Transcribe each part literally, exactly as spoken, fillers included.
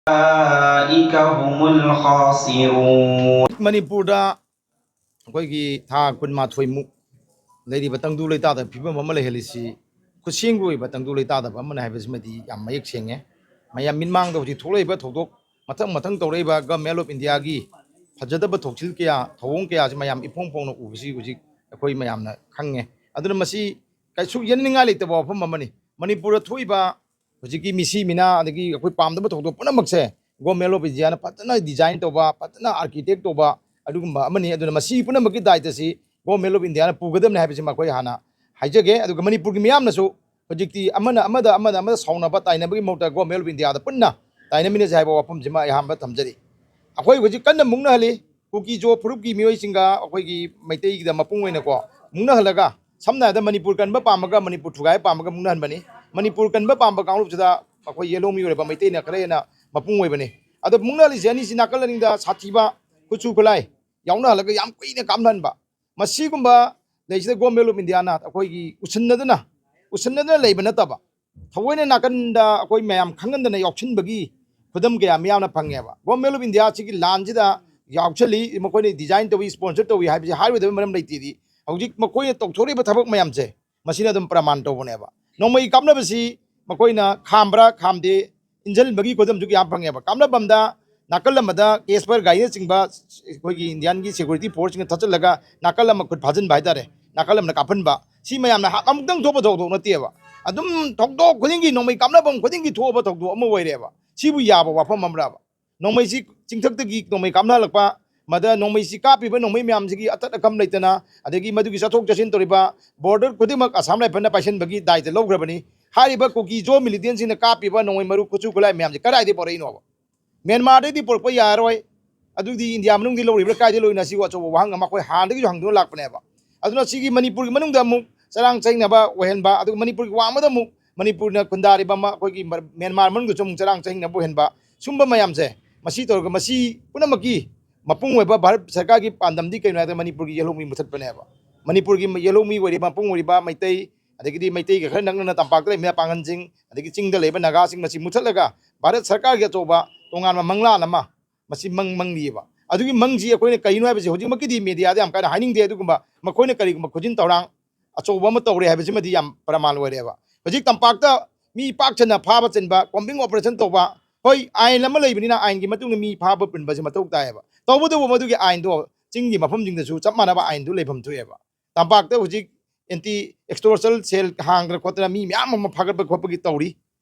أولئك هم الخاسرون. ꯃꯅꯤꯄꯨꯔꯗ ꯑꯩꯈꯣꯏꯒꯤ ꯊꯥ ꯀꯨꯟꯃꯥꯊꯣꯏꯃꯨꯛ ꯂꯩꯔꯤꯕ ꯇꯪꯗꯨ ꯂꯩꯇꯥꯗꯕ ꯐꯤꯕꯝ ꯑꯃ ꯂꯩꯍꯜꯂꯤꯁꯤ ꯈꯨꯠꯁꯦꯝꯒꯤ ꯑꯣꯏꯕ ꯇꯪꯗꯨ ꯂꯩꯇꯥꯗꯕ ꯑꯃꯅꯤ ꯍꯥꯏꯕꯁꯤꯃꯗꯤ ꯌꯥꯝ ꯃꯌꯦꯛ ꯁꯦꯡꯉꯦ꯫ ꯃꯌꯥꯝ ꯃꯤꯠꯃꯥꯡꯗ ꯍꯧꯖꯤꯛ ꯊꯣꯛꯂꯛꯏꯕ ꯊꯧꯗꯣꯛ, ꯃꯊꯪ ꯃꯊꯪ ꯇꯧꯔꯛꯏꯕ Government of Indiaꯒꯤ ꯐꯖꯗꯕ ꯊꯧꯁꯤꯜ ꯀꯌꯥ, ꯊꯧꯑꯣꯡ ꯀꯌꯥꯁꯤ ꯃꯌꯥꯝ ꯏꯐꯣꯡ ꯐꯣꯡꯅ ꯎꯕꯁꯤ ꯍꯧꯖꯤꯛ ꯑꯩꯈꯣꯏ ꯃꯌꯥꯝꯅ ꯈꯪꯉꯦ꯫ ꯑꯗꯨꯅ ꯃꯁꯤ ꯀꯩꯁꯨ ꯌꯦꯠꯅꯅꯤꯡꯉꯥꯏ ꯂꯩꯇꯕ ꯋꯥꯐꯝ ꯑꯃꯅꯤ꯫ ꯃꯅꯤꯄꯨꯔꯗ ꯊꯣꯛꯏꯕ ꯍꯧꯖꯤꯛꯀꯤ ꯃꯤꯁꯤ ꯃꯤꯅꯥ, ꯑꯗꯒꯤ ꯑꯩꯈꯣꯏ ꯄꯥꯝꯗꯕ ꯊꯧꯗꯣꯛ ꯄꯨꯝꯅꯃꯛꯁꯦ Government of Indiaꯅ ꯐꯖꯅ design ꯇꯧꯕ, ꯐꯖꯅ architect ꯇꯧꯕ ꯑꯗꯨꯒꯨꯝꯕ ꯑꯃꯅꯤ꯫ ꯑꯗꯨꯅ ꯃꯁꯤ ꯄꯨꯝꯅꯃꯛꯀꯤ ꯗꯥꯏꯇꯁꯤ Government of Indiaꯅ ꯄꯨꯒꯗꯕꯅꯤ ꯍꯥꯏꯕꯁꯤ ꯃꯈꯣꯏ ꯍꯥꯟꯅ ꯍꯥꯏꯖꯒꯦ꯫ ꯑꯗꯨꯒ ꯃꯅꯤꯄꯨꯔꯒꯤ ꯃꯤꯌꯥꯝꯅꯁꯨ ꯍꯧꯖꯤꯛꯇꯤ ꯑꯃꯅ ꯑꯃꯗ, ꯑꯃꯅ ꯑꯃꯗ ꯁꯥꯎꯅꯕ, ꯇꯥꯏꯅꯕꯒꯤ ꯃꯍꯨꯠꯇ Government of Indiaꯗ ꯄꯨꯟꯅ ꯇꯥꯏꯅꯃꯤꯟꯅꯁꯤ ꯍꯥꯏꯕ ꯋꯥꯐꯝꯁꯤꯃ ꯑꯩ ꯑꯍꯥꯟꯕ ꯊꯝꯖꯔꯤ꯫ ꯑꯩꯈꯣꯏ ꯍꯧꯖꯤꯛ ꯀꯟꯅ ꯃꯨꯛꯅꯍꯜꯂꯤ꯫ ꯀꯨꯀꯤ ꯖꯣ ꯐꯨꯔꯨꯞꯀꯤ ꯃꯤꯑꯣꯏꯁꯤꯡꯒ ꯑꯩꯈꯣꯏꯒꯤ ꯃꯩꯇꯩꯒꯤꯗ ꯃꯄꯨꯡ ꯑꯣꯏꯅꯀꯣ ꯃꯨꯛꯅꯍꯜꯂꯒ, ꯁꯝꯅ ꯍꯥꯏꯔꯕꯗ ꯃꯅꯤꯄꯨꯔ ꯀꯟꯕ ꯄꯥꯝꯕꯒ ꯃꯅꯤꯄꯨꯔ ꯊꯨꯒꯥꯏꯕ ꯄꯥꯝꯕꯒ ꯃꯨꯛꯅꯍꯟꯕꯅꯤ꯫ ꯃꯅꯤꯄꯨꯔ ꯀꯟꯕ ꯄꯥꯝꯕ ꯀꯥꯡꯂꯨꯞꯁꯤꯗ ꯑꯩꯈꯣꯏ ꯌꯦꯜꯍꯧꯃꯤ ꯑꯣꯏꯔꯕ ꯃꯩꯇꯩꯅ ꯈꯔ ꯍꯦꯟꯅ ꯃꯄꯨꯡ ꯑꯣꯏꯕꯅꯤ꯫ ꯑꯗꯣ ꯃꯨꯛꯅꯍꯜꯂꯤꯁꯦ ꯑꯅꯤꯁꯤ ꯅꯥꯀꯜ ꯑꯅꯤꯗ ꯁꯥꯊꯤꯕ ꯈꯨꯠꯁꯨ ꯈꯨꯠꯂꯥꯏ ꯌꯥꯎꯅꯍꯜꯂꯒ ꯌꯥꯝ ꯀꯨꯏꯅ ꯀꯥꯞꯅꯍꯟꯕ, ꯃꯁꯤꯒꯨꯝꯕ ꯂꯩꯁꯤꯗ Government of Indiaꯅ ꯑꯩꯈꯣꯏꯒꯤ ꯎꯁꯤꯟꯅꯗꯅ, ꯎꯁꯤꯟꯅꯗꯅ ꯂꯩꯕ ꯅꯠꯇꯕ, ꯊꯑꯣꯏꯅ ꯅꯥꯀꯟꯗ ꯑꯩꯈꯣꯏ ꯃꯌꯥꯝ ꯈꯪꯍꯟꯗꯅ ꯌꯥꯎꯁꯤꯟꯕꯒꯤ ꯈꯨꯗꯝ ꯀꯌꯥ ꯃꯤꯌꯥꯝꯅ ꯐꯪꯉꯦꯕ꯫ Government of India ꯁꯤꯒꯤ ꯂꯥꯟꯁꯤꯗ ꯌꯥꯎꯁꯜꯂꯤ, ꯃꯈꯣꯏꯅ design ꯇꯧꯏ, sponsor ꯇꯧꯏ ꯍꯥꯏꯕꯁꯤ ꯍꯥꯏꯔꯣꯏꯗꯕ ꯃꯔꯝ ꯂꯩꯇꯦꯗꯤ꯫ ꯍꯧꯖꯤꯛ ꯃꯈꯣꯏꯅ ꯇꯧꯊꯣꯔꯛꯏꯕ ꯊꯕꯛ ꯃꯌꯥꯝꯁꯦ ꯃꯁꯤꯅ ꯑꯗꯨꯝ ꯄ꯭ꯔꯃꯥꯟ ꯇꯧꯕꯅꯦꯕ꯫ ꯅꯣꯡꯃꯩ ꯀꯥꯞꯅꯕꯁꯤ ꯃꯈꯣꯏꯅ ꯈꯥꯝꯕ꯭ꯔꯥ ꯈꯥꯝꯗꯦ, ꯏꯟꯁꯤꯟꯕꯒꯤ ꯈꯨꯗꯝꯁꯨ ꯌꯥꯝ ꯐꯪꯉꯦꯕ꯫ ꯀꯥꯞꯅꯐꯝꯗ ꯅꯥꯀꯜ ꯑꯃꯗ ꯀꯦꯁꯄꯔ ꯒꯥꯔꯤꯅꯆꯤꯡꯕ ꯑꯩꯈꯣꯏꯒꯤ Indianꯒꯤ security forceꯁꯤꯡꯅ ꯊꯠꯆꯜꯂꯒ ꯅꯥꯀꯜ ꯑꯃ ꯈꯨꯠ ꯐꯥꯖꯤꯟꯕ ꯍꯥꯏꯇꯥꯔꯦ, ꯅꯥꯀꯜ ꯑꯃꯅ ꯀꯥꯞꯍꯟꯕ, ꯁꯤ ꯃꯌꯥꯝꯅ ꯍꯥ-, ꯑꯃꯨꯛꯇꯪ ꯊꯣꯛꯄ ꯊꯧꯗꯣꯛ ꯅꯠꯇꯦꯕ꯫ ꯑꯗꯨꯝ ꯊꯧꯗꯣꯛ ꯈꯨꯗꯤꯡꯒꯤ, ꯅꯣꯡꯃꯩ ꯀꯥꯞꯅꯐꯝ ꯈꯨꯗꯤꯡꯒꯤ ꯊꯣꯛꯑꯕ ꯊꯧꯗꯣꯛ ꯑꯃ ꯑꯣꯏꯔꯦꯕ꯫ ꯁꯤꯕꯨ ꯌꯥꯕ ꯋꯥꯐꯝ ꯑꯃꯔꯕ? ꯅꯣꯡꯃꯩꯁꯤ ꯆꯤꯡꯊꯛꯇꯒꯤ ꯅꯣꯡꯃꯩ ꯀꯥꯞꯅꯍꯜꯂꯛꯄ, ꯃꯗ ꯅꯣꯡꯃꯩꯁꯤ ꯀꯥꯞꯄꯤꯕ ꯅꯣꯡꯃꯩ ꯃꯌꯥꯝꯁꯤꯒꯤ ꯑꯇꯠ ꯑꯀꯝ ꯂꯩꯇꯅ, ꯑꯗꯒꯤ ꯃꯗꯨꯒꯤ ꯆꯠꯊꯣꯛ ꯆꯠꯁꯤꯟ ꯇꯧꯔꯤꯕ border ꯈꯨꯗꯤꯡꯃꯛ Assam Riflesꯅ ꯄꯥꯏꯁꯤꯟꯕꯒꯤ ꯗꯥꯏꯇ ꯂꯧꯈ꯭ꯔꯕꯅꯤ꯫ ꯍꯥꯏꯔꯤꯕ ꯀꯨꯀꯤ ꯖꯣ militiaꯁꯤꯡꯅ ꯀꯥꯞꯄꯤꯕ ꯅꯣꯡꯃꯩ ꯃꯔꯨ, ꯈꯨꯠꯁꯨ ꯈꯨꯠꯂꯥꯏ ꯃꯌꯥꯝꯁꯦ ꯀꯗꯥꯏꯗꯒꯤ ꯄꯨꯔꯛꯏꯅꯣꯕ? ꯃ꯭ꯌꯥꯟꯃꯥꯔꯗꯩꯗꯤ ꯄꯨꯔꯛꯄ ꯌꯥꯔꯣꯏ꯫ ꯑꯗꯨꯗꯤ ꯏꯟꯗꯤꯌꯥ ꯃꯅꯨꯡꯗꯤ ꯂꯧꯔꯤꯕ꯭ꯔꯥ, ꯀꯥꯏꯗꯩ ꯂꯧꯔꯤꯅꯣ? ꯁꯤꯕꯨ ꯑꯆꯧꯕ ꯋꯥꯍꯪ ꯑꯃ ꯑꯩꯈꯣꯏ ꯍꯥꯟꯅꯗꯒꯤꯁꯨ ꯍꯪꯗꯨꯅ ꯂꯥꯛꯄꯅꯦꯕ꯫ ꯑꯗꯨꯅ ꯁꯤꯒꯤ ꯃꯅꯤꯄꯨꯔꯒꯤ ꯃꯅꯨꯡꯗ ꯑꯃꯨꯛ ꯆꯔꯥꯡ ꯆꯍꯤꯡꯅꯕ ꯑꯣꯏꯍꯟꯕ, ꯑꯗꯨꯒ ꯃꯅꯤꯄꯨꯔꯒꯤ ꯋꯥꯡꯃꯗ ꯑꯃꯨꯛ ꯃꯅꯤꯄꯨꯔꯅ ꯈꯨꯟꯗꯥꯔꯤꯕ ꯑꯃ ꯑꯩꯈꯣꯏꯒꯤ ꯃ-, ꯃ꯭ꯌꯥꯟꯃꯥꯔ ꯃꯅꯨꯡꯗꯁꯨ ꯑꯃꯨꯛ ꯆꯔꯥꯡ ꯆꯍꯤꯡꯅꯕ ꯑꯣꯏꯍꯟꯕ, ꯁꯨꯝꯕ ꯃꯌꯥꯝꯁꯦ, ꯃꯁꯤ ꯇꯧꯔꯒ ꯃꯁꯤ ꯄꯨꯝꯅꯃꯛꯀꯤ ꯃꯄꯨꯡ ꯑꯣꯏꯕ ꯚꯥꯔꯠ ꯁꯔꯀꯥꯔꯒꯤ ꯄꯥꯟꯗꯝꯗꯤ ꯀꯩꯅꯣ ꯍꯥꯏꯕꯗ ꯃꯅꯤꯄꯨꯔꯒꯤ ꯌꯦꯜꯍꯧꯃꯤ ꯃꯨꯊꯠꯄꯅꯦꯕ꯫ ꯃꯅꯤꯄꯨꯔꯒꯤ ꯌꯦꯜꯍꯧꯃꯤ ꯑꯣꯏꯔꯤꯕ, ꯃꯄꯨꯡ ꯑꯣꯏꯔꯤꯕ ꯃꯩꯇꯩ, ꯑꯗꯒꯤꯗꯤ ꯃꯩꯇꯩꯒ ꯈꯔ ꯅꯛꯅꯅ ꯇꯝꯄꯥꯛꯇ ꯂꯩꯕ ꯄꯥꯡꯒꯜꯁꯤꯡ, ꯑꯗꯒꯤ ꯆꯤꯡꯗ ꯂꯩꯕ ꯅꯥꯒꯥꯁꯤꯡ, ꯃꯁꯤ ꯃꯨꯊꯠꯂꯒ ꯚꯥꯔꯠ ꯁꯔꯀꯥꯔꯒꯤ ꯑꯆꯧꯕ ꯇꯣꯉꯥꯟꯕ ꯃꯪꯂꯥꯟ ꯑꯃ ꯃꯁꯤ ꯃꯪ ꯃꯪꯂꯤꯑꯕ꯫ ꯑꯗꯨꯒꯤ ꯃꯪꯁꯤ ꯑꯩꯈꯣꯏꯅ ꯀꯔꯤꯅꯣ ꯍꯥꯏꯕꯁꯤ ꯍꯧꯖꯤꯛꯃꯛꯀꯤꯗꯤ ꯃꯦꯗꯤꯌꯥꯗ ꯌꯥꯝ ꯀꯟꯅ ꯍꯥꯏꯅꯤꯡꯗꯦ꯫ ꯑꯗꯨꯒꯨꯝꯕ ꯃꯈꯣꯏꯅ ꯀꯔꯤꯒꯨꯝꯕ ꯈꯨꯖꯤꯟ ꯊꯧꯔꯥꯡ ꯑꯆꯧꯕ ꯑꯃ ꯇꯧꯔꯦ ꯍꯥꯏꯕꯁꯤꯃꯗꯤ ꯌꯥꯝ ꯄ꯭ꯔꯃꯥꯟ ꯑꯣꯏꯔꯦꯕ꯫ ꯍꯧꯖꯤꯛ ꯇꯝꯄꯥꯛꯇ ꯃꯤ ꯄꯥꯛ ꯁꯟꯅ ꯐꯥꯕ ꯆꯤꯟꯕ, ꯀꯣꯝꯕꯤꯡ ꯑꯣꯄꯔꯦꯁꯟ ꯇꯧꯕ, ꯍꯣꯏ, ꯑꯥꯏꯟ ꯑꯃ ꯂꯩꯕꯅꯤꯅ ꯑꯥꯏꯟꯒꯤ ꯃꯇꯨꯡ ꯏꯟꯅ ꯃꯤ ꯐꯥꯕ ꯄꯨꯟꯕꯁꯦ ꯃꯊꯧ ꯇꯥꯏꯌꯦꯕ꯫ ꯇꯧꯕꯇꯕꯨ ꯃꯗꯨꯒꯤ ꯑꯥꯏꯟꯗꯣ ꯆꯤꯡꯒꯤ ꯃꯐꯝꯁꯤꯡꯗꯁꯨ ꯆꯞ ꯃꯥꯟꯅꯕ ꯑꯥꯏꯟꯗꯨ ꯂꯩꯐꯝ ꯊꯣꯛꯑꯦꯕ꯫ ꯇꯝꯄꯥꯛꯇ ꯍꯧꯖꯤꯛ ꯑꯦꯟꯇꯤ ꯑꯦꯛꯁꯇꯣꯔꯁꯟ ꯁꯦꯜ ꯍꯥꯡꯗꯅ ꯈꯣꯠꯇꯅ ꯃꯤ ꯃꯌꯥꯝ ꯑꯃ ꯐꯥꯒꯠꯄ ꯈꯣꯠꯄꯒꯤ ꯇꯧꯔꯤ꯫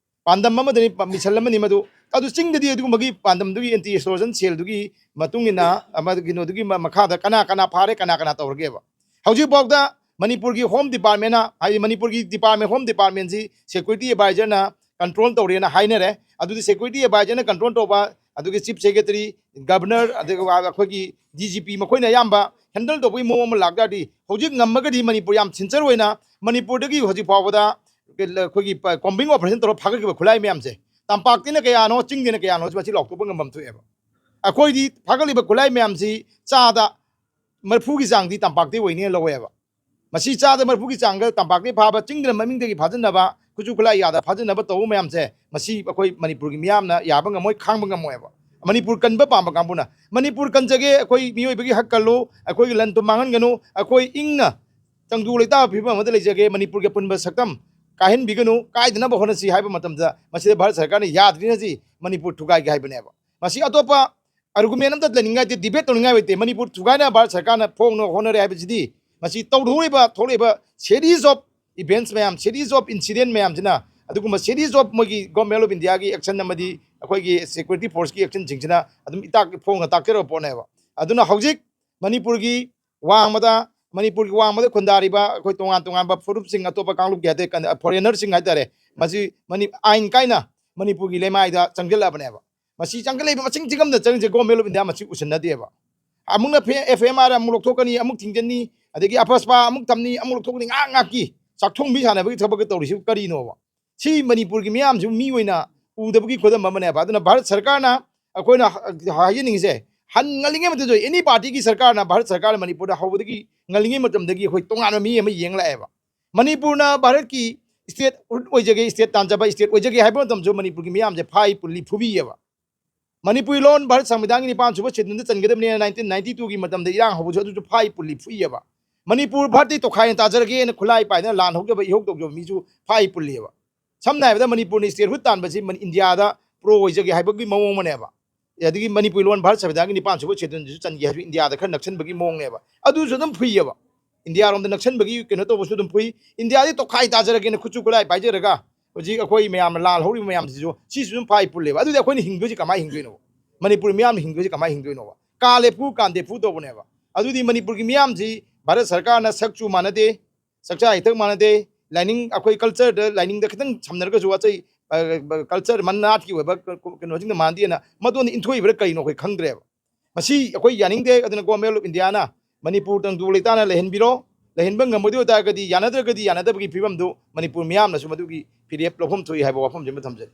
ꯄꯥꯟꯗꯝ ꯑꯃꯗꯅꯤ, ꯄ-, ꯃꯤꯁꯟ ꯑꯃꯅꯤ ꯃꯗꯨ꯫ ꯑꯗꯨ ꯆꯤꯡꯗꯗꯤ ꯑꯗꯨꯒꯨꯝꯕꯒꯤ ꯄꯥꯟꯗꯝꯗꯨꯒꯤ ꯑꯦꯟꯇꯤ ꯑꯦꯛꯁꯇꯣꯔꯁꯟ ꯁꯦꯜꯗꯨꯒꯤ ꯃꯇꯨꯡ ꯏꯟꯅ ꯑꯃ ꯀꯩꯅꯣꯗꯨꯒꯤ ꯃ-, ꯃꯈꯥꯗ ꯀꯅꯥ ꯀꯅꯥ ꯐꯥꯔꯦ, ꯀꯅꯥ ꯀꯅꯥ ꯇꯧꯔꯒꯦꯕ꯫ ꯍꯧꯖꯤꯛꯐꯥꯎꯗ ꯃꯅꯤꯄꯨꯔꯒꯤ ꯍꯣꯝ ꯗꯤꯄꯥꯔꯠꯃꯦꯟꯅ, ꯍꯥꯏꯗꯤ ꯃꯅꯤꯄꯨꯔꯒꯤ ꯗꯤꯄꯥꯔꯠꯃꯦꯟ, ꯍꯣꯝ ꯗꯤꯄꯥꯔꯠꯃꯦꯟꯁꯤ ꯁꯦꯀ꯭ꯌꯨꯔꯤꯇꯤ ꯑꯦꯗꯚꯥꯏꯖꯔꯅ ꯀꯟꯇ꯭ꯔꯣꯜ ꯇꯧꯔꯦꯅ ꯍꯥꯏꯅꯔꯦ꯫ ꯑꯗꯨꯗꯤ ꯁꯦꯀ꯭ꯌꯨꯔꯤꯇꯤ ꯑꯦꯗꯚꯥꯏꯖꯔꯅ ꯀꯟꯇ꯭ꯔꯣꯜ ꯇꯧꯕ, ꯑꯗꯨꯒꯤ ꯆꯤꯐ ꯁꯦꯀ꯭ꯔꯦꯇꯔꯤ, ꯒꯕꯔꯅꯔ, ꯑꯗꯨꯒ ꯑꯩꯈꯣꯏꯒꯤ ꯗꯤ ꯖꯤ ꯄꯤ ꯃꯈꯣꯏꯅ ꯑꯌꯥꯝꯕ ꯍꯦꯟꯗꯜ ꯇꯧꯕꯒꯤ ꯃꯑꯣꯡ ꯑꯃ ꯂꯥꯛ ꯇꯥꯔꯗꯤ, ꯍꯧꯖꯤꯛ ꯉꯝꯃꯒꯗꯤ ꯃꯅꯤꯄꯨꯔ ꯌꯥꯝ ꯁꯤꯟꯁꯔ ꯑꯣꯏꯅ ꯃꯅꯤꯄꯨꯔꯗꯒꯤ ꯍꯧꯖꯤꯛ ꯐꯥꯎꯕꯗ ꯑꯩꯈꯣꯏꯒꯤ ꯄ-, ꯀꯣꯝꯕꯤꯡ ꯑꯣꯄꯔꯦꯁꯟ ꯇꯧꯔꯒ ꯐꯥꯒꯠꯈꯤꯕ ꯈꯨꯠꯂꯥꯏ ꯃꯌꯥꯝꯁꯦ ꯇꯝꯄꯥꯛꯇꯅ ꯀꯌꯥꯅꯣ, ꯆꯤꯡꯗꯅ ꯀꯌꯥꯅꯣ, ꯃꯁꯤ ꯂꯥꯎꯊꯣꯛꯄ ꯉꯝꯐꯝ ꯊꯣꯛꯑꯦꯕ꯫ ꯑꯩꯈꯣꯏꯗꯤ ꯐꯥꯒꯠꯂꯤꯕ ꯈꯨꯠꯂꯥꯏ ꯃꯌꯥꯝꯁꯤ ꯆꯥꯗ ꯃꯔꯤꯐꯨꯒꯤ ꯆꯥꯡꯗꯤ ꯇꯝꯄꯥꯛꯇ ꯑꯣꯏꯅꯦꯅ ꯂꯧꯋꯦꯕ꯫ ꯃꯁꯤ ꯆꯥꯗ ꯃꯔꯤꯐꯨꯒꯤ ꯆꯥꯡꯗ ꯇꯝꯄꯥꯛꯇ ꯐꯥꯕ, ꯆꯤꯡꯗꯅ ꯃꯃꯤꯡꯗꯒꯤ ꯐꯥꯖꯤꯟꯅꯕ, ꯈꯨꯠꯁꯨ ꯈꯨꯠꯂꯥꯏ ꯌꯥꯗ ꯐꯥꯖꯤꯟꯅꯕ ꯇꯧꯕ ꯃꯌꯥꯝꯁꯦ, ꯃꯁꯤ ꯑꯩꯈꯣꯏ ꯃꯅꯤꯄꯨꯔꯒꯤ ꯃꯤꯌꯥꯝꯅ ꯌꯥꯕ ꯉꯝꯃꯣꯏ, ꯈꯥꯡꯕ ꯉꯝꯃꯣꯏꯕ꯫ ꯃꯅꯤꯄꯨꯔ ꯀꯟꯕ ꯄꯥꯝꯕ ꯀꯥꯡꯕꯨꯅ, "ꯃꯅꯤꯄꯨꯔ ꯀꯟꯖꯒꯦ, ꯑꯩꯈꯣꯏ ꯃꯤꯑꯣꯏꯕꯒꯤ ꯍꯛ ꯀꯜꯂꯨ, ꯑꯩꯈꯣꯏꯒꯤ ꯂꯟ ꯊꯨꯝ ꯃꯥꯡꯍꯟꯒꯅꯨ, ꯑꯩꯈꯣꯏ ꯏꯪꯅ ꯇꯪꯗꯨ ꯂꯩꯇꯥꯕ ꯐꯤꯕꯝ ꯑꯃꯗ ꯂꯩꯖꯒꯦ, ꯃꯅꯤꯄꯨꯔꯒꯤ ꯑꯄꯨꯟꯕ ꯁꯛꯇꯝ ꯀꯥꯏꯍꯟꯕꯤꯒꯅꯨ, ꯀꯥꯏꯗꯅꯕ ꯍꯣꯠꯅꯁꯤ" ꯍꯥꯏꯕ ꯃꯇꯝꯗ, ꯃꯁꯤꯗ ꯚꯥꯔꯠ ꯁꯔꯀꯥꯔꯅ ꯌꯥꯗ꯭ꯔꯤꯅꯁꯤ ꯃꯅꯤꯄꯨꯔ ꯊꯨꯒꯥꯏꯒꯦ ꯍꯥꯏꯕꯅꯦꯕ꯫ ꯃꯁꯤ ꯑꯇꯣꯞꯄ ꯑꯥꯔꯒꯨꯃꯦꯟ ꯑꯝꯇ ꯂꯩꯅꯤꯡꯉꯥꯏ ꯂꯩꯇꯦ, ꯗꯤꯕꯦꯠ ꯇꯧꯅꯤꯡꯉꯥꯏ ꯂꯩꯇꯦ꯫ ꯃꯅꯤꯄꯨꯔ ꯊꯨꯒꯥꯏꯅ ꯚꯥꯔꯠ ꯁꯔꯀꯥꯔꯅ ꯐꯣꯡꯅ ꯍꯣꯠꯅꯔꯦ ꯍꯥꯏꯕꯁꯤꯗꯤ, ꯃꯁꯤ ꯇꯧꯊꯣꯛꯂꯤꯕ, ꯊꯣꯛꯂꯤꯕ series of events ꯃꯌꯥꯝ, series of incident ꯃꯌꯥꯝꯁꯤꯅ, ꯑꯗꯨꯒꯨꯝꯕ series of ꯃꯣꯏꯒꯤ Government of Indiaꯒꯤ action ꯑꯃꯗꯤ ꯑꯩꯈꯣꯏꯒꯤ security forceꯀꯤ actionꯁꯤꯡꯁꯤꯅ ꯑꯗꯨꯝ ꯏꯇꯥꯛ ꯐꯣꯡꯅ ꯇꯥꯛꯆꯔꯕ ꯄꯣꯠꯅꯦꯕ꯫ ꯑꯗꯨꯅ ꯍꯧꯖꯤꯛ ꯃꯅꯤꯄꯨꯔꯒꯤ ꯋꯥꯡꯃꯗ, ꯃꯅꯤꯄꯨꯔꯒꯤ ꯋꯥꯡꯃꯗ ꯈꯨꯟꯗꯥꯔꯤꯕ ꯑꯩꯈꯣꯏ ꯇꯣꯉꯥꯟ ꯇꯣꯉꯥꯟꯕ ꯐꯨꯔꯨꯞꯁꯤꯡ, ꯑꯇꯣꯞꯄ ꯀꯥꯡꯂꯨꯞꯀꯤ ꯑꯇꯩ ꯀꯟ-, foreignerꯁꯤꯡ ꯍꯥꯏꯇꯥꯔꯦ, ꯃꯁꯤ ꯃꯅꯤ-, ꯑꯥꯏꯟ ꯀꯥꯏꯅ ꯃꯅꯤꯄꯨꯔꯒꯤ ꯂꯩꯃꯥꯏꯗ ꯆꯪꯁꯤꯜꯂꯛꯑꯕꯅꯦꯕ꯫ ꯃꯁꯤ ꯆꯪꯁꯤꯜꯂꯛꯏꯕ ꯃꯁꯤꯡ ꯊꯤꯉꯝꯗ ꯆꯪꯉꯤꯁꯦ Government of India ꯃꯁꯤ ꯎꯁꯤꯟꯅꯗꯦꯕ꯫ ꯑꯃꯨꯛꯅ ꯐꯦ-, F I R ꯑꯃꯨꯛ ꯂꯧꯊꯣꯛꯀꯅꯤ, ꯑꯃꯨꯛ ꯊꯤꯡꯖꯤꯟꯅꯤ, ꯑꯗꯒꯤ ꯑꯄꯁꯄꯥ ꯑꯃꯨꯛ ꯊꯝꯅꯤ, ꯑꯃꯨꯛ ꯂꯧꯊꯣꯛꯀꯅꯤ, ꯉꯥꯏꯍꯥꯛ ꯉꯥꯏꯍꯥꯛꯀꯤ ꯆꯥꯛꯊꯣꯡꯕꯤ ꯁꯥꯟꯅꯕꯒꯤ ꯊꯕꯛꯀ ꯇꯧꯔꯤꯁꯤꯕꯨ ꯀꯔꯤꯅꯣꯕ? ꯁꯤ ꯃꯅꯤꯄꯨꯔꯒꯤ ꯃꯤꯌꯥꯝꯁꯤꯕꯨ ꯃꯤ ꯑꯣꯏꯅ ꯎꯗꯕꯒꯤ ꯈꯨꯗꯝ ꯑꯃꯅꯦꯕ꯫ ꯑꯗꯨꯅ ꯚꯥꯔꯠ ꯁꯔꯀꯥꯔꯅ, ꯑꯩꯈꯣꯏꯅ ꯍ-, ꯍꯥꯏꯖꯅꯤꯡꯉꯤꯁꯦ, ꯍꯟ ꯉꯜꯂꯤꯉꯩ ꯃꯇꯝꯗ any partyꯒꯤ ꯁꯔꯀꯥꯔꯅ, ꯚꯥꯔꯠ ꯁꯔꯀꯥꯔꯅ ꯃꯅꯤꯄꯨꯔꯗ ꯍꯧꯕꯗꯒꯤ ꯉꯜꯂꯤꯉꯩ ꯃꯇꯝꯗꯒꯤ ꯑꯩꯈꯣꯏ ꯇꯣꯉꯥꯟꯕ ꯃꯤ ꯑꯃ ꯌꯦꯡ ꯂꯥꯛꯑꯦꯕ꯫ ꯃꯅꯤꯄꯨꯔꯅ ꯚꯥꯔꯠꯀꯤ ꯁ꯭ꯇꯦꯠ ꯑꯣꯏꯖꯒꯦ, ꯁ꯭ꯇꯦꯠ ꯇꯥꯟꯖꯕ ꯁ꯭ꯇꯦꯠ ꯑꯣꯏꯖꯒꯦ ꯍꯥꯏꯕ ꯃꯇꯝꯁꯨ ꯃꯅꯤꯄꯨꯔꯒꯤ ꯃꯤꯌꯥꯝꯁꯦ ꯐꯥꯏ ꯄꯨꯜꯂꯤ ꯐꯨꯕꯤꯌꯦꯕ꯫ ꯃꯅꯤꯄꯨꯔꯤ ꯂꯣꯟ ꯚꯥꯔꯠ ꯁꯪꯕꯤꯙꯥꯟꯒꯤ ꯅꯤꯄꯥꯟ ꯁꯨꯕ ꯁꯦꯗꯨꯜꯗ ꯆꯟꯒꯗꯕꯅꯦꯅ ꯅꯥꯏꯟꯇꯤꯟ ꯅꯥꯏꯟꯇꯤ ꯇꯨꯒꯤ ꯃꯇꯝꯗ ꯏꯔꯥꯡ ꯍꯧꯕꯁꯨ ꯑꯗꯨꯁꯨ ꯐꯥꯏ ꯄꯨꯜꯂꯤ ꯐꯨꯏꯌꯦꯕ꯫ ꯃꯅꯤꯄꯨꯔ ꯚꯥꯔꯠꯇꯤ ꯇꯣꯈꯥꯏꯅ ꯇꯥꯖꯔꯒꯦꯅ ꯈꯨꯠꯂꯥꯏ ꯄꯥꯏꯗꯅ ꯂꯥꯟ ꯍꯧꯖꯕ, ꯏꯍꯧ ꯇꯧꯖꯕ ꯃꯤꯁꯨ ꯐꯥꯏ ꯄꯨꯜꯂꯤꯑꯕ꯫ ꯁꯝꯅ ꯍꯥꯏꯔꯕꯗ ꯃꯅꯤꯄꯨꯔꯅ ꯁ꯭ꯇꯦꯠꯍꯨꯗ ꯇꯥꯟꯕꯁꯤ ꯃꯅꯤ-, ꯏꯟꯗꯤꯌꯥꯗ ꯄ꯭ꯔꯣ ꯑꯣꯏꯖꯒꯦ ꯍꯥꯏꯕꯒꯤ ꯃꯑꯣꯡ ꯑꯃꯅꯦꯕ꯫ ꯑꯗꯒꯤ ꯃꯅꯤꯄꯨꯔꯤ ꯂꯣꯟ ꯚꯥꯔꯠ ꯁꯪꯕꯤꯙꯥꯟꯒꯤ ꯅꯤꯄꯥꯟ ꯁꯨꯕ ꯁꯦꯗꯨꯜꯗꯁꯨ ꯆꯟꯒꯦ ꯍꯥꯏꯕꯁꯨ ꯏꯟꯗꯤꯌꯥꯗ ꯈꯔ ꯅꯛꯁꯟꯕꯒꯤ ꯃꯑꯣꯡꯅꯦꯕ꯫ ꯑꯗꯨꯁꯨ ꯑꯗꯨꯝ ꯐꯨꯏꯌꯦꯕ꯫ ꯏꯟꯗꯤꯌꯥꯔꯣꯝꯗ ꯅꯛꯁꯟꯕꯒꯤ ꯀꯩꯅꯣ ꯇꯧꯕꯁꯨ ꯑꯗꯨꯝ ꯐꯨꯏ꯫ ꯏꯟꯗꯤꯌꯥꯗꯤ ꯇꯣꯈꯥꯏ ꯇꯥꯖꯔꯒꯦꯅ ꯈꯨꯠꯁꯨ ꯈꯨꯠꯂꯥꯏ ꯄꯥꯏꯖꯔꯒ ꯍꯧꯖꯤꯛ ꯑꯩꯈꯣꯏ ꯃꯌꯥꯝꯅ ꯂꯥꯜ ꯍꯧꯔꯤꯕ ꯃꯌꯥꯝꯁꯤꯁꯨ ꯁꯤꯁꯨ ꯑꯗꯨꯝ ꯐꯥꯏ ꯄꯨꯜꯂꯦꯕ꯫ ꯑꯗꯨꯗꯤ ꯑꯩꯈꯣꯏꯅ ꯍꯤꯡꯗꯣꯏꯁꯤ ꯀꯃꯥꯏꯅ ꯍꯤꯡꯗꯣꯏꯅꯣ? ꯃꯅꯤꯄꯨꯔ ꯃꯤꯌꯥꯝꯅ ꯍꯤꯡꯗꯣꯏꯁꯤ ꯀꯃꯥꯏꯅ ꯍꯤꯡꯗꯣꯏꯅꯣꯕ? ꯀꯥ ꯂꯦꯞꯄꯨ, ꯀꯥꯟꯗꯦꯞꯄꯨ ꯇꯧꯕꯅꯦꯕ꯫ ꯑꯗꯨꯗꯤ ꯃꯅꯤꯄꯨꯔꯒꯤ ꯃꯤꯌꯥꯝꯁꯤ ꯚꯥꯔꯠ ꯁꯔꯀꯥꯔꯅ ꯁꯛ ꯆꯨ ꯃꯥꯟꯅꯗꯦ, ꯆꯥꯛꯆꯥ ꯏꯊꯛ ꯃꯥꯟꯅꯗꯦ, ꯂꯥꯏꯅꯤꯡ, ꯑꯩꯈꯣꯏ ꯀꯜꯆꯔꯗ, ꯂꯥꯏꯅꯤꯡꯗ ꯈꯤꯇꯪ ꯁꯝꯅꯔꯒꯁꯨ ꯑꯇꯩ, ꯑ, ꯀꯜꯆꯔ ꯃꯟ-, ꯅꯥꯠꯀꯤ ꯑꯣꯏꯕ ꯀ-, ꯀ-, ꯀꯩꯅꯣꯁꯤꯡꯗ ꯃꯥꯟꯅꯗꯦꯅ ꯃꯗꯣꯟꯗ ꯏꯟꯊꯣꯛꯏꯕ꯭ꯔꯥ ꯀꯩꯅꯣ ꯑꯩꯈꯣꯏ ꯈꯪꯗ꯭ꯔꯦꯕ꯫ ꯃꯁꯤ ꯑꯩꯈꯣꯏ ꯌꯥꯅꯤꯡꯗꯦ꯫ ꯑꯗꯨꯅ ꯒꯣꯔꯃꯦꯟ ꯑꯣꯐ ꯏꯟꯗꯤꯌꯥꯅ ꯃꯅꯤꯄꯨꯔ ꯇꯪꯗꯨ ꯂꯩꯇꯥꯅ ꯂꯩꯍꯟꯕꯤꯔꯣ꯫ ꯂꯩꯍꯟꯕ ꯉꯝꯃꯣꯏꯗꯣꯏ ꯑꯣꯏꯇꯥꯔꯒꯗꯤ, ꯌꯥꯅꯗ꯭ꯔꯒꯗꯤ ꯌꯥꯅꯗꯕꯒꯤ ꯐꯤꯕꯝꯗꯨ ꯃꯅꯤꯄꯨꯔ ꯃꯤꯌꯥꯝꯅꯁꯨ ꯃꯗꯨꯒꯤ ꯐꯤꯔꯦꯞ ꯂꯧꯐꯝ ꯊꯣꯛꯏ ꯍꯥꯏꯕ ꯋꯥꯐꯝꯁꯤꯃ ꯊꯝꯖꯔꯤ꯫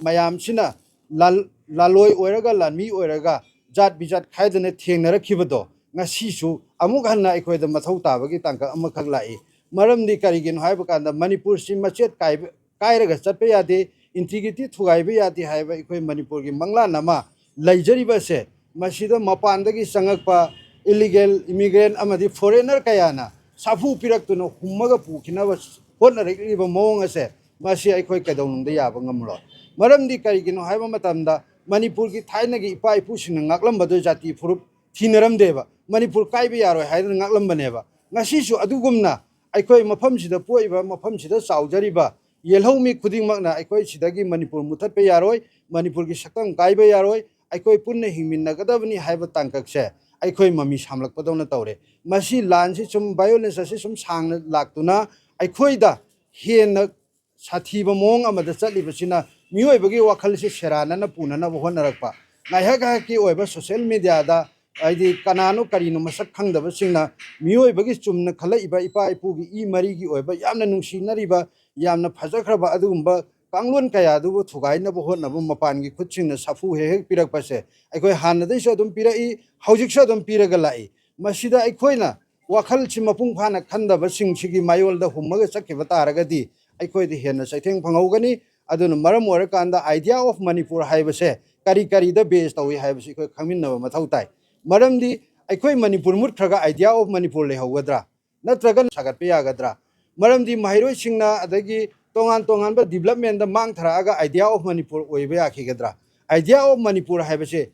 ꯃꯌꯥꯝꯁꯤꯅ ꯂꯥꯜ-, ꯂꯥꯜꯂꯣꯏ ꯑꯣꯏꯔꯒ, ꯂꯥꯟꯃꯤ ꯑꯣꯏꯔꯒ, ꯖꯥꯠ ꯕꯤꯖꯥꯠ ꯈꯥꯏꯗꯅ ꯊꯦꯡꯅꯔꯛꯈꯤꯕꯗꯣ ꯉꯁꯤꯁꯨ ꯑꯃꯨꯛ ꯍꯟꯅ ꯑꯩꯈꯣꯏꯗ ꯃꯊꯧ ꯇꯥꯕꯒꯤ ꯇꯥꯡꯀꯛ ꯑꯃꯈꯛ ꯂꯥꯛꯏ꯫ ꯃꯔꯝꯗꯤ ꯀꯔꯤꯒꯤꯅꯣ ꯍꯥꯏꯕ ꯀꯥꯟꯗ ꯃꯅꯤꯄꯨꯔꯁꯤ ꯃꯆꯦꯠ ꯀꯥꯏꯕ, ꯀꯥꯏꯔꯒ ꯆꯠꯄ ꯌꯥꯗꯦ, ꯏꯟꯇꯤꯒ꯭ꯔꯤꯇꯤ ꯊꯨꯒꯥꯏꯕ ꯌꯥꯗꯦ ꯍꯥꯏꯕ ꯑꯩꯈꯣꯏ ꯃꯅꯤꯄꯨꯔꯒꯤ ꯃꯪꯂꯥꯟ ꯑꯃ ꯂꯩꯖꯔꯤꯕꯁꯦ, ꯃꯁꯤꯗ ꯃꯄꯥꯟꯗꯒꯤ ꯆꯪꯉꯛꯄ ꯏꯂꯤꯒꯦꯜ ꯏꯃꯤꯒ꯭ꯔꯦꯟ ꯑꯃꯗꯤ ꯐꯣꯔꯦꯅꯔ ꯀꯌꯥꯅ ꯁꯥꯐꯨ ꯄꯤꯔꯛꯇꯨꯅ ꯍꯨꯝꯃꯒ ꯄꯨꯈꯤꯅꯕ ꯍꯣꯠꯅꯔꯛꯂꯤꯕ ꯃꯑꯣꯡ ꯑꯁꯦ, ꯃꯁꯤ ꯑꯩꯈꯣꯏ ꯀꯩꯗꯧꯅꯨꯡꯗ ꯌꯥꯕ ꯉꯝꯂꯣꯏ꯫ ꯃꯔꯝꯗꯤ ꯀꯔꯤꯒꯤꯅꯣ ꯍꯥꯏꯕ ꯃꯇꯝꯗ ꯃꯅꯤꯄꯨꯔꯒꯤ ꯊꯥꯏꯅꯒꯤ ꯏꯄꯥ ꯏꯄꯨꯁꯤꯡꯅ ꯉꯥꯛꯂꯝꯕꯗꯨ ꯖꯥꯇꯤ ꯐꯨꯔꯨꯞ ꯊꯤꯅꯔꯝꯗꯦꯕ꯫ ꯃꯅꯤꯄꯨꯔ ꯀꯥꯏꯕ ꯌꯥꯔꯣꯏ ꯍꯥꯏꯗꯅ ꯉꯥꯛꯂꯝꯕꯅꯦꯕ꯫ ꯉꯁꯤꯁꯨ ꯑꯗꯨꯒꯨꯝꯅ ꯑꯩꯈꯣꯏ ꯃꯐꯝꯁꯤꯗ ꯄꯣꯛꯏꯕ, ꯃꯐꯝꯁꯤꯗ ꯆꯥꯎꯖꯔꯤꯕ ꯌꯦꯜꯍꯧꯃꯤ ꯈꯨꯗꯤꯡꯃꯛꯅ ꯑꯩꯈꯣꯏ ꯁꯤꯗꯒꯤ ꯃꯅꯤꯄꯨꯔ ꯃꯨꯊꯠꯄ ꯌꯥꯔꯣꯏ, ꯃꯅꯤꯄꯨꯔꯒꯤ ꯁꯛꯇꯝ ꯀꯥꯏꯕ ꯌꯥꯔꯣꯏ, ꯑꯩꯈꯣꯏ ꯄꯨꯟꯅ ꯍꯤꯡꯃꯤꯟꯅꯒꯗꯕꯅꯤ ꯍꯥꯏꯕ ꯇꯥꯡꯀꯛꯁꯦ ꯑꯩꯈꯣꯏ ꯃꯃꯤ ꯁꯥꯝꯂꯛꯄꯗꯧꯅ ꯇꯧꯔꯦ꯫ ꯃꯁꯤ ꯂꯥꯟꯁꯤ ꯁꯨꯝ, ꯚꯥꯏꯑꯣꯂꯦꯟꯁ ꯑꯁꯤ ꯁꯨꯝ ꯁꯥꯡꯅ ꯂꯥꯛꯇꯨꯅ ꯑꯩꯈꯣꯏꯗ ꯍꯦꯟꯅ ꯁꯥꯊꯤꯕ ꯃꯑꯣꯡ ꯑꯃꯗ ꯆꯠꯂꯤꯕꯁꯤꯅ ꯃꯤꯑꯣꯏꯕꯒꯤ ꯋꯥꯈꯜꯁꯤ ꯁꯦꯔꯥꯟꯅꯅ ꯄꯨꯅꯅꯕ ꯍꯣꯠꯅꯔꯛꯄ, ꯉꯥꯏꯍꯥꯛ ꯉꯥꯏꯍꯥꯛꯀꯤ ꯑꯣꯏꯕ ꯁꯣꯁꯦꯜ ꯃꯦꯗꯤꯌꯥꯗ, ꯍꯥꯏꯗꯤ ꯀꯅꯥꯅꯣ ꯀꯔꯤꯅꯣ ꯃꯁꯛ ꯈꯪꯗꯕꯁꯤꯡꯅ ꯃꯤꯑꯣꯏꯕꯒꯤ ꯆꯨꯝꯅ ꯈꯜꯂꯛꯏꯕ ꯏꯄꯥ ꯏꯄꯨꯒꯤ ꯏ ꯃꯔꯤꯒꯤ ꯑꯣꯏꯕ ꯌꯥꯝꯅ ꯅꯨꯡꯁꯤꯅꯔꯤꯕ, ꯌꯥꯝꯅ ꯐꯖꯈ꯭ꯔꯕ ꯑꯗꯨꯒꯨꯝꯕ ꯀꯥꯡꯂꯣꯟ ꯀꯌꯥ ꯑꯗꯨꯕꯨ ꯊꯨꯒꯥꯏꯅꯕ ꯍꯣꯠꯅꯕ ꯃꯄꯥꯟꯒꯤ ꯈꯨꯠꯁꯤꯡꯅ ꯁꯥꯐꯨ ꯍꯦꯛ ꯍꯦꯛ ꯄꯤꯔꯛꯄꯁꯦ ꯑꯩꯈꯣꯏ ꯍꯥꯟꯅꯗꯩꯁꯨ ꯑꯗꯨꯝ ꯄꯤꯔꯛꯏ, ꯍꯧꯖꯤꯛꯁꯨ ꯑꯗꯨꯝ ꯄꯤꯔꯒ ꯂꯥꯛꯏ꯫ ꯃꯁꯤꯗ ꯑꯩꯈꯣꯏꯅ ꯋꯥꯈꯜꯁꯤ ꯃꯄꯨꯡ ꯐꯥꯅ ꯈꯟꯗꯕꯁꯤꯡꯁꯤꯒꯤ ꯃꯥꯌꯣꯜꯗ ꯍꯨꯝꯃꯒ ꯆꯠꯈꯤꯕ ꯇꯥꯔꯒꯗꯤ ꯑꯩꯈꯣꯏꯗ ꯍꯦꯟꯅ ꯆꯩꯊꯦꯡ ꯐꯪꯍꯧꯒꯅꯤ꯫ ꯑꯗꯨꯅ ꯃꯔꯝ ꯑꯣꯏꯔꯀꯥꯟꯗ Idea of Manipur ꯍꯥꯏꯕꯁꯦ ꯀꯔꯤ ꯀꯔꯤꯗ base ꯇꯧꯏ ꯍꯥꯏꯕꯁꯤ ꯑꯩꯈꯣꯏ ꯈꯪꯃꯤꯟꯅꯕ ꯃꯊꯧ ꯇꯥꯏ꯫ ꯃꯔꯝꯗꯤ ꯑꯩꯈꯣꯏ ꯃꯅꯤꯄꯨꯔ ꯃꯨꯠꯈ꯭ꯔꯒ Idea of Manipur ꯂꯩꯍꯧꯒꯗ꯭ꯔꯥ? ꯅꯠꯇ꯭ꯔꯒ ꯁꯥꯒꯠꯄ ꯌꯥꯒꯗ꯭ꯔꯥ? ꯃꯔꯝꯗꯤ ꯃꯍꯩꯔꯣꯏꯁꯤꯡꯅ, ꯑꯗꯒꯤ ꯇꯣꯉꯥꯟ ꯇꯣꯉꯥꯟꯕ developmentꯗ ꯃꯥꯡ ꯊꯥꯔꯛꯑꯒ Idea of Manipur ꯑꯣꯏꯕ ꯌꯥꯈꯤꯒꯗ꯭ꯔꯥ? Idea of Manipur ꯍꯥꯏꯕꯁꯦ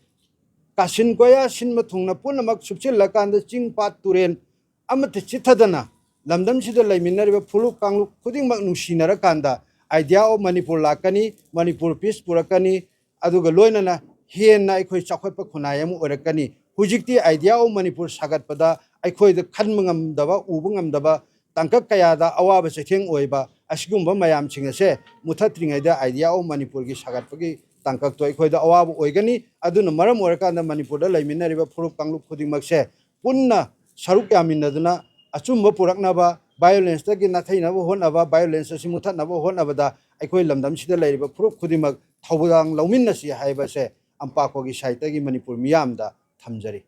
ꯀꯥꯆꯤꯟ ꯀꯣꯌꯥ ꯁꯤꯟꯕ ꯊꯨꯡꯅ ꯄꯨꯝꯅꯃꯛ ꯁꯨꯞꯆꯤꯜꯂꯀꯥꯟꯗ ꯆꯤꯡ ꯄꯥꯠ ꯇꯨꯔꯦꯜ ꯑꯃꯠꯇ ꯆꯤꯠꯊꯗꯅ ꯂꯝꯗꯝꯁꯤꯗ ꯂꯩꯃꯤꯟꯅꯔꯤꯕ ꯐꯨꯂꯨꯞ ꯀꯥꯡꯂꯨꯞ ꯈꯨꯗꯤꯡꯃꯛ ꯅꯨꯡꯁꯤꯅꯔꯀꯥꯟꯗ Idea of Manipur ꯂꯥꯛꯀꯅꯤ, ꯃꯅꯤꯄꯨꯔ peace ꯄꯨꯔꯛꯀꯅꯤ, ꯑꯗꯨꯒ ꯂꯣꯏꯅꯅ ꯍꯦꯟꯅ ꯑꯩꯈꯣꯏ ꯆꯥꯎꯈꯠꯄ ꯈꯨꯟꯅꯥꯏ ꯑꯃ ꯑꯣꯏꯔꯛꯀꯅꯤ꯫ ꯍꯧꯖꯤꯛꯇꯤ Idea of Manipur ꯁꯥꯒꯠꯄꯗ ꯑꯩꯈꯣꯏꯗ ꯈꯟꯕ ꯉꯝꯗꯕ, ꯎꯕ ꯉꯝꯗꯕ ꯇꯥꯡꯀꯛ ꯀꯌꯥꯗ ꯑꯋꯥꯕ ꯆꯩꯊꯦꯡ ꯑꯣꯏꯕ ꯑꯁꯤꯒꯨꯝꯕ ꯃꯌꯥꯝꯁꯤꯡ ꯑꯁꯦ ꯃꯨꯊꯠꯇ꯭ꯔꯤꯉꯩꯗ Idea of Manipurꯒꯤ ꯁꯥꯒꯠꯄꯒꯤ ꯇꯥꯡꯀꯛꯇꯣ ꯑꯩꯈꯣꯏꯗ ꯑꯋꯥꯕ ꯑꯣꯏꯒꯅꯤ꯫ ꯑꯗꯨꯅ ꯃꯔꯝ ꯑꯣꯏꯔꯀꯥꯟꯗ ꯃꯅꯤꯄꯨꯔꯗ ꯂꯩꯃꯤꯟꯅꯔꯤꯕ ꯐꯨꯔꯨꯞ ꯀꯥꯡꯂꯨꯞ ꯈꯨꯗꯤꯡꯃꯛꯁꯦ ꯄꯨꯟꯅ ꯁꯔꯨꯛ ꯌꯥꯃꯤꯟꯅꯗꯨꯅ ꯑꯆꯨꯝꯕ ꯄꯨꯔꯛꯅꯕ, violenceꯇꯒꯤ ꯅꯥꯊꯩꯅꯕ ꯍꯣꯠꯅꯕ, violence ꯑꯁꯤ ꯃꯨꯊꯠꯅꯕ ꯍꯣꯠꯅꯕꯗ ꯑꯩꯈꯣꯏ ꯂꯝꯗꯝꯁꯤꯗ ꯂꯩꯔꯤꯕ ꯐꯨꯔꯨꯞ ꯈꯨꯗꯤꯡꯃꯛ ꯊꯧꯗꯥꯡ ꯂꯧꯃꯤꯟꯅꯁꯤ ꯍꯥꯏꯕꯁꯦ ꯑꯝꯄꯥꯛꯄꯒꯤ sideꯇꯒꯤ ꯃꯅꯤꯄꯨꯔ ꯃꯤꯌꯥꯝꯗ ꯊꯝꯖꯔꯤ꯫